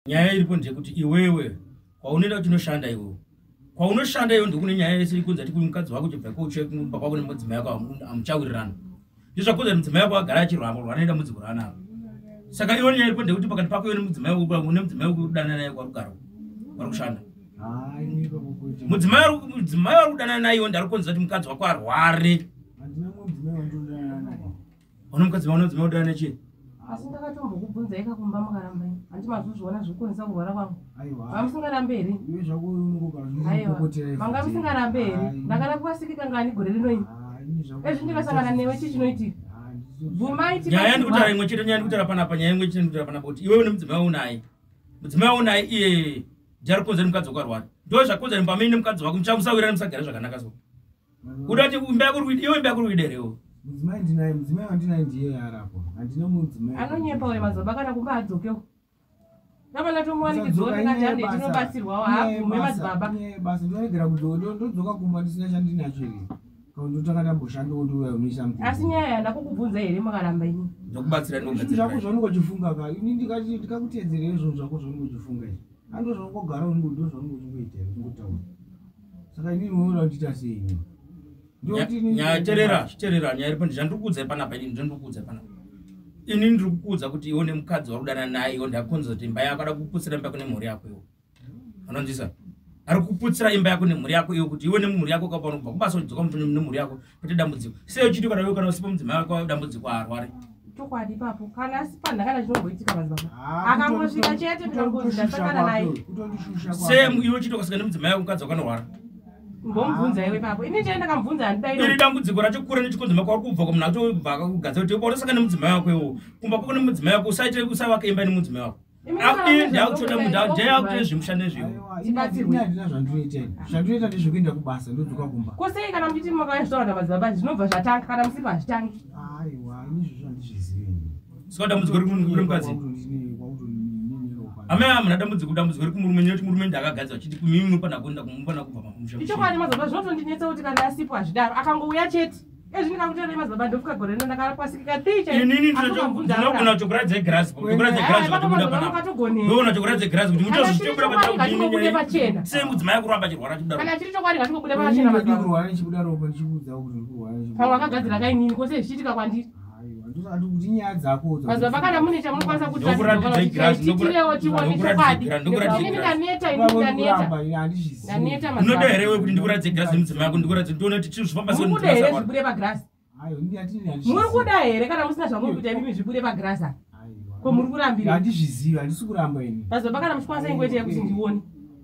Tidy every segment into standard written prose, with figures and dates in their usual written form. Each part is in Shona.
Nyaya iripo ndeyekuti iwewe kwaunoenda kuti unoshanda iwewe kwaunoshanda iwe ndokune nyaya yese ikunzi ati mukadzi wako chibva kochekumba kwako nemudzimai wako hamuchawirirana. Ndizvakonza kuti mudzimai wako agara achirwamba rwara nedambudziko raanaro. Saka iwe nyaya iripo ndeyekuti pakati pako iwe nemudzimai wako une mudzimai wekudanana naye kwauri kugara kwari kushanda. Mudzimai mudzimai wari kudanana naye iwe ndari kukonzera kuti mukadzi wako arware. Une mukadzi waona mudzimai wodana nechii? Asi ndakatombokubvunzai kakumba mukaramba imi. Hanti mazozviona zvikukonzesa kurwara kwangu. Manga musingarambe here? Aiwa. Manga musingarambe here? Ndakarapiwa siki kangani gore rino ini? Ezvi ndikasangana newe chii chinoitika? Bvumai Nyaya ndikutaura imwe chete, nyaya ndikutaura panapa, nyaya imwe chete ndikutaura panapa kuti iwewe nemudzimai unaye. Mudzimai unaye iye ndiye ari kukonzera mukadzi wako arwara. Ndo zvakonzera mumba menyu nemukadzi wako muchamusawirana musagara zvakanaka so. Kuda kuti imba yako uri iwe imba yako uri kuida here iwe? Mudzimai ndinaye, mudzimai wandinaye ndiye arapo. Handina mudzimai. Anonyepa uyo mazoba kana kumba adzokewo. Ndabva ndatomuwanikidzwa ndikati hande tinobatsirwawo haabvume madzibaba. Basa ndinoregera kudzoka ndodzoka kumba ndisina chandinacho here. Kana ndotanga ndamboshandawo ndouya unoisa mukuru. Asi nyaya yandakukubvunza here makaramba ini? Ndokubatsira ndogadzira. Zvako zvaunenge uchifunga ka. Ini ndikati ndikakutedzera izvo zvako zvaunenge uchifunga izvi. Ando zvaungogara unenge ndo zvaunenge uchingoita uchingotaura. Saka inini unoda kundiita sei ini? Nyaya terera, chiterera nyaya iripo ndizvandiri kukuudzai panapa ini ndiri kukuudzai panapa. Ini ndiri kukuudza kuti iwe nemukadzi wauri kudanana naye iwe ndakonza kuti imba yako ada kuputsira imba yako nemhuri yako iwe. Anonzwisa? Ari kuputsira imba yako nemhuri yako iwe kuti iwe nemhuri yako kapa unobva kubasa udzoka nemhuri yako kwete dambudziko. Sei uchiti kana iwe kana usipo mudzimai wako dambudziko haarwari. Chokwadi ipapo kana asi panhu kana chinomboitika madzibaba akangosvika chete ndinongozi ndasangana naye. Same iwe uchiti ukasvika nemudzimai wako mukadzi wako anorwara. Mbomubvunza iwe ipapo. Ini chai ndakamubvunza handidairo. Iri dambudziko racho kura nechikonzo mako wari kubva kumunhu atobva akakugadzira kuti unosangana nemudzimai wako iwo. Kumba kwako nemudzimai wako usaite usavaka imba nemudzimai wako. Ini ndakutoda munhu ndakutoda zvemushando izvo. Tibatsirwe. Handina zvandinoita ini. Zvandinoita ndezvekuenda kubasa ndodzoka kumba. Ko sei kana muchiti makauya zvitaura namadzibaba zvinobva zvatanga kana musipo hazvitangi. Aiwa ini izvozvo handizvizivi ini. Saka dambudziko riri kumukadzi. Amai hamuna dambudziko dambudziko riri kumurume nekuti murume ndakagadzira achiti kumimi mupana kuenda kumupana kubva mamusha. Ichokwadi madzibaba zvinotondinetsa kuti kana asipo hazvidaro akangouya chete. Ezvi ndikakutorei madzibaba ndofuka gore rino ndakarapwasikika tii chaiyo. Inini ndinogona kutokuratidza igirasi kutokuratidza igirasi zvatobuda panapa. Ndogona kutokuratidza igirasi kuti muchazvichitobuda pachena pachena. Sei mudzimai akuramba achirwara achibuda ropa. Kana chiri chokwadi ngatingobuda pachena madzibaba. Ndikurwara ndichibuda ropa ndichikuudza kuti ndikurwara. Pamwe akagadzira kainini kose zvichiitika kwandiri. Kuti nyaya dzako madzibaba kana mune chamunokwanisa kutitirewo tione chokwadi. Inini ndaneta inini ndaneta. Ndaneta madzibaba. Unoda here wewe kuti ndikuratidze girazi nemudzimai wako ndikuratidze ndione kuti chii zvifamba sei. Muri kuda here zvibude pagirazi? Muri kuda here kana musina zvamuri kuita imimi zvibude pagirazi apa? Ko muri kurambira? Handizvizivi, handisi kuramba ini. Madzibaba kana muchikwanisa ingoitei kuti ndione.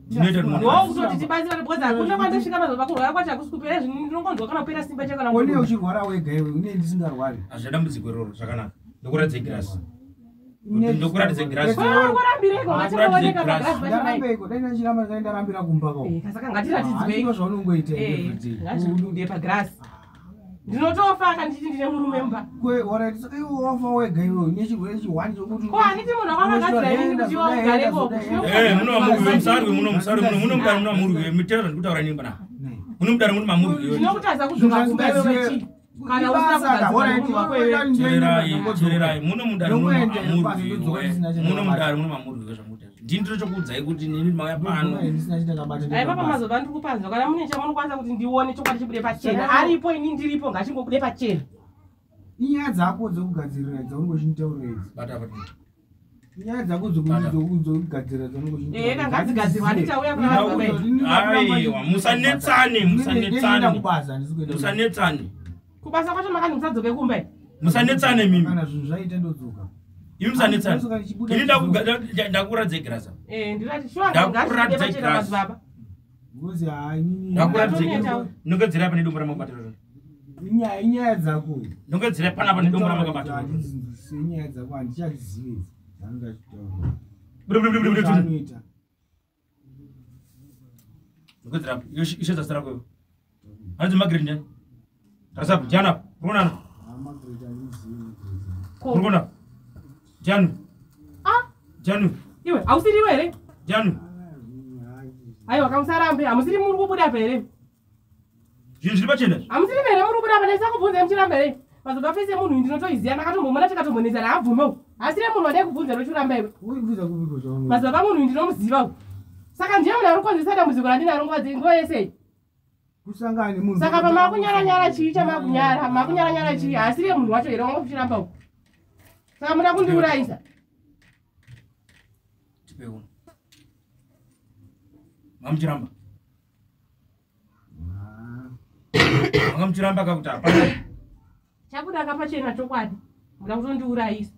Ndokutoti tibatsirane because hakuna kwandosvika mazuva kurwara kwacho hakusi kupera izvi ndinongonzwa kana kupera simba chako kana une uchirwara wega iwe une ndisingarwari. Hazvina dambudziko iroro zvakanaka. Ndokuratidza girasi. Ndokuratidza girasi. Kurambireko ngatingooneka pagirasi pacho. Ndarambeko dai ndachiramba dai ndarambira kumba ko. Saka ngatiratidzwei. Ndizvo zvaunongoita everyday. Ngazvibude pagirasi. Ndinotofa kana ndichiti ndine murume mumba. Kwe alright saka iwe wafa wega iwe une chirwere chihwani chokuti. Ko handiti munhu akakagadzira inini kuti iwe ugare ikoko. Eh muno mamurwi musarwi muno musarwi muno muno mudare muno mamurwi mitero zvandikutaura nini pana. Muno mudare muno mamurwi. Ndinokutadza kudzoka kumba iwe wechi. Kana usina kugadzira munhu wako iwe. Tererai tererai muno mudare muno mamurwi. Muno mudare muno mamurwi zvamukuita. Ndini ndinochokuudzai kuti nini mauya pano. Aiva pamazuva ndiri kupanzwa kana mune chamunokwanisa kuti ndione chokwadi chibude pachena. Aripo ini ndiripo ngachingobude pachena. Inyaya dzako dzekugadzirira dzaunenge uchinditaurira idzi. Bata bata. Inyaya dzako dzekugadzirira dzaunenge uchinditaurira. Eh ngadzigadzirwa handichauya kuna baba. Aiwa musanetsane musanetsane. Kubasa handisi kuenda. Musanetsane. Kubasa kwacho makani musadzoke kumba. Musanetsane mimi. Kana zvinhu zvaita ndodzoka. Imi musanetsane. Ini ndakuratidza girasa. Eh ndinati shuwa ndakuratidza girasa. Baba. Ngozi hayi nini. Ndakuratidza. Nongedzera pane dombo ramakabatira. Inyaya inyaya dzako. Nongedzera panapa nedombo ramakabatira. Handizwisisi inyaya dzako handichadzizivi idzi. Dzanoda chitaura. Budu. Nongedzera ishe zasi rako iwe. Hanzi Margaret ndiani? Tarisa ndiani apa? Uri kuona? Margaret handizivi Margaret. Uri kuona? Ndiani? Ah? Ndiani? Iwe hausiri iwe here? Ndiani? Aiwa kamusarambe hamusiri muri kubuda apa here? Zvinhu zviri pachena izvi. Hamusiri here muri kubuda apa ndaisa kubvunza muchiramba here? Madzibaba fese munhu ndinotoiziva, ndakatombomona tikatombonetsana abvumewo. Asiri munhu wadai kubvunza rochiramba iwe. Uribvunza kupiko zvaunenge? Madzibaba munhu ndinomuziva uyu. Saka ndiye munhu ari kukonzeresa dambudziko randinaro nguva yese iyi. Kusangana nemunhu. Saka pamakunyara-nyara chii chamakunyara? Makunyara-nyara chii? Asiri munhu wacho here wanga kuchiramba uku? Saka muda kundiurayisa. Tipe uno. Mamuchiramba. Manga muchiramba kakuti hapana. Chabuda kapachena chokwadi. Muda kutondiurayisa.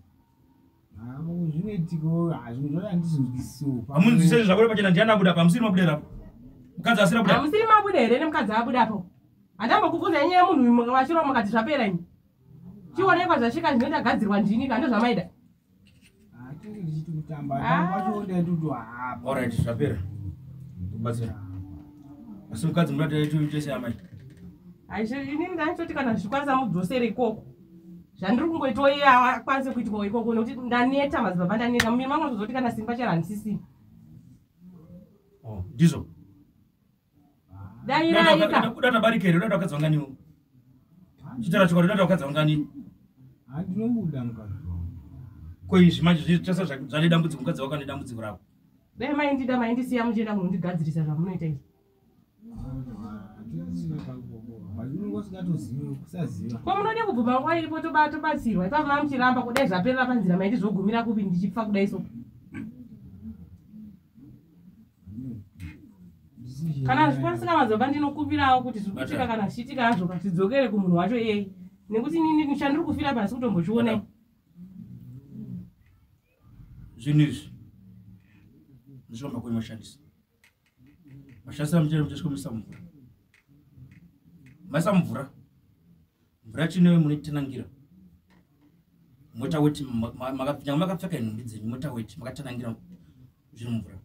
Zvinoitiko zvinhu zvacho handizvinzwisiwo. Hamunzwisise zvabuda pachena ndiani abuda apa? Hamusiri mabuda apo. Mukadzi asiri abuda. Hamusiri mabuda here nemukadzi abuda apo? Handambokubvunza nyaya yemunhu uyu wachirwa mukati zvapera imi. Chionekwa zvasvika zvino ndagadzirwa ndini ka ndozvamaida. Tinenge tichiti kutamba wacho ndaitoti All right, zvapera. Tobatsira. Asi mukadzi munoda tiite amai. Aishe inini ndaitoti kana zvichikwanisa mudzosere ikoko. Zvandiri kungoitawo iye akwanise kuitwawo ikoko nekuti ndaneta madzibaba ndaneta mumiri mangu ndozoti kana simba chero handisisina. Oh, ndizvo. Dairaika. Uda tabarika here? Uda vakadzi vanganiwo? Chitaura chokwadi, uda vakadzi vangani? Handinobuda mukadzi wangu. Ko izvi manje zvichasa zvane dambudziko mukadzi wako ane dambudziko rako. Dai maindida maindisiya muchienda kunondigadzirisa zvamunoita izvi. Ko munode kubvuma nguva iripo tobatsirwa ipapo mamuchiramba kudai zvaperera panzira maiti zvogumira kupi ndichipfa kudai so. Kana zvikwanisika madzibaba ndinokumbirawo kuti zviri kuitika kana zvichiitika hazvo katidzokere kumunhu wacho iyeye nekuti inini chandiri kufira pasi kutombochionai. Zvinhu izvi ndizvo kwenyu mashandisa. Mashandisa muchero muchasvika muisa mumvura. Maisa mumvura. Mvura yacho inoyo munoitanangira. Moita weti nyangwe makapfeka nhumbi dzenyu moita weti makatanangira zviri mumvura.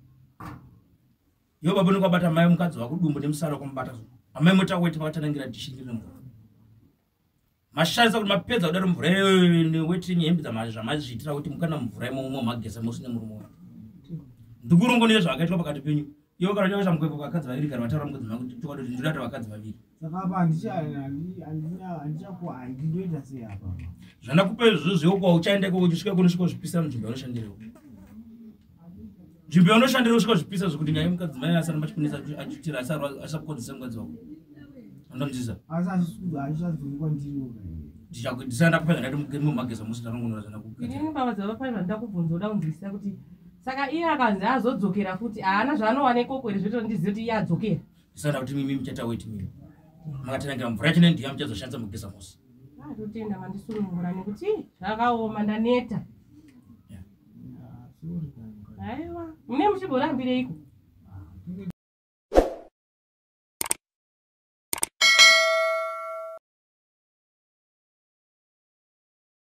Iwe baba unenge wabata mai mukadzi wako dumbu nemusara wakamubata so. Amai moita weti makatanangira dishi riri mumvura. Mashandisa kuti mapedza kudaro mvura iyoyo neweti yenyu hembe zvamazviitira kuti mukana mvura imomo mageza mose nemurume wako. Ndikurongonera zvakaitwa pakati penyu. Iwe kana uchida mukwekwe vakadzi vaviri kana vataura mukadzi mangu chokwadi kuti ndinoda vakadzi vaviri. Saka apa handindoita sei apa? Zvandakupa izvozvo zveuko uchaenda ikoko uchisvika kunosvika kuzvipisa munzvimbo yaunoshandira. Nzvimbo yaunoshandira usvika kuzvipisa zvekuti nyaya yemukadzi mai asaramba achikunetsa achitira asakukonzesa mukadzi wako. Andonzisa. Asi hazvichadzoki kwandiriwo. Ndisanda kupedza ndati mumageza musi ndarongonora zvandakupa. Inini baba dzava pane zvandida kubvunza uda kunzwisisa kuti saka iye akanzi azodzokera futi haana zvaanowana ikoko here zvoita ndizive kuti iye adzokera. Ndisanda kuti mimi muchaita weti mimi. Makatanangira mvura yacho nendiya muchazoshandisa mugeza musi. Totenda mandisunungura nekuti zvakaoma ndaneta. Aiwa, mune muchimborambireiko?